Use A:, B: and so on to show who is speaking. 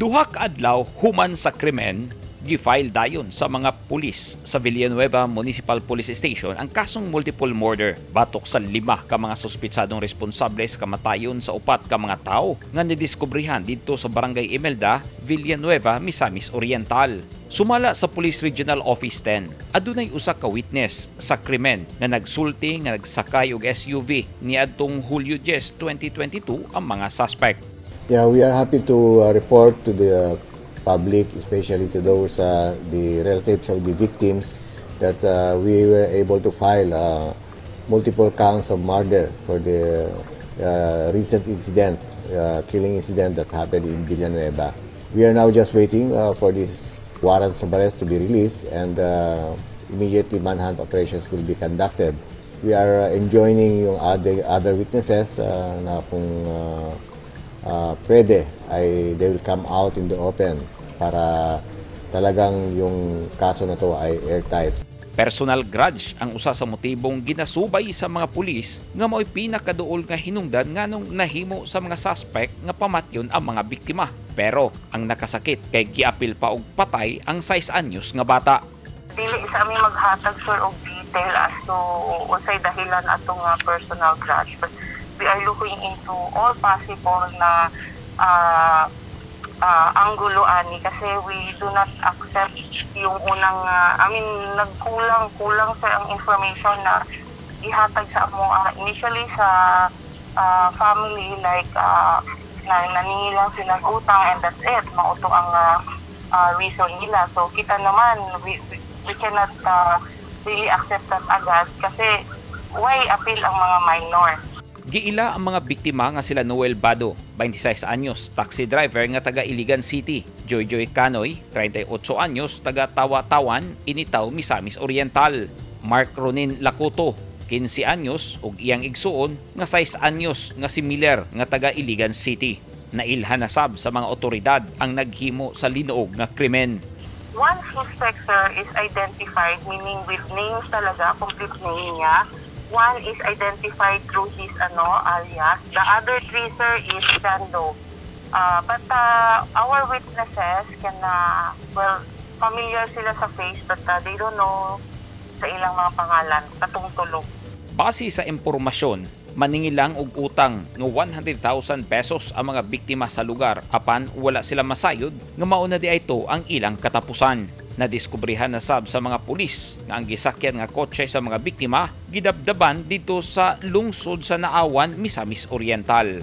A: Duha ka adlaw human sa krimen, gi-file dayon sa mga pulis sa Villanueva Municipal Police Station ang kasong multiple murder batok sa lima ka mga suspitsadong responsable sa kamatayon sa upat ka mga tawo nga nidiskubrihan didto sa Barangay Imelda, Villanueva, Misamis Oriental. Sumala sa Police Regional Office 10, adunay usa ka witness sa krimen nga nagsulti nga nagsakay og SUV niadtong Hulyo 10, 2022 ang mga suspect.
B: Yeah, we are happy to report to the public, especially to those, the relatives of the victims, that we were able to file multiple counts of murder for the recent incident, killing incident that happened in Villanueva. We are now just waiting for this warrants of arrest to be released and immediately manhunt operations will be conducted. We are enjoining yung other witnesses na kung pwede ay they will come out in the open para talagang yung kaso na to ay airtight.
A: Personal grudge ang usa sa motibong ginasubay sa mga pulis nga mao'y pinakaduol nga hinungdan nganong nahimo sa mga suspect nga pamatyon ang mga biktima. Pero ang nakasakit kay giapil pa og patay ang 6 anyos nga bata.
C: Dili sa amin maghatag, sir, og detail as to unsay dahilan atong personal grudge, but we are looking into all possible na anggulo ani kasi we do not accept yung unang I mean, nagkulang kulang sa ang information na ihatag sa amo initially sa family, like na naningil lang sila utang and that's it, mao to ang reason nila. So kita naman, we cannot really accept that agad kasi why apil ang mga minor?
A: Giila ang mga biktima nga sila Noel Bado, 26 anyos, taxi driver nga taga Iligan City, Joy Joy Canoy, 38 anyos, taga Tawa-Tawan, Initao, Misamis Oriental, Mark Ronin Lacoto, 15 anyos, ug iyang igsuon nga 6 anyos nga si Miller nga taga Iligan City. Nailhan na sab sa mga otoridad ang naghimo sa linuog nga krimen.
C: One suspect, sir, is identified, meaning with names talaga, complete name niya. One is identified through his ano alias. The other three, sir, is John Doe. But our witnesses can, well, familiar sila sa face, but they don't know sa ilang mga pangalan, katong tulo.
A: Base sa impormasyon, maningil lang og utang nga 100,000 pesos ang mga biktima sa lugar apan wala sila masayod nga mauna diay ito ang ilang katapusan. Nadiskubrihan na sab sa mga pulis nga ang gisakyan nga kotse sa mga biktima gidabdaban didto sa lungsod sa Naawan, Misamis Oriental.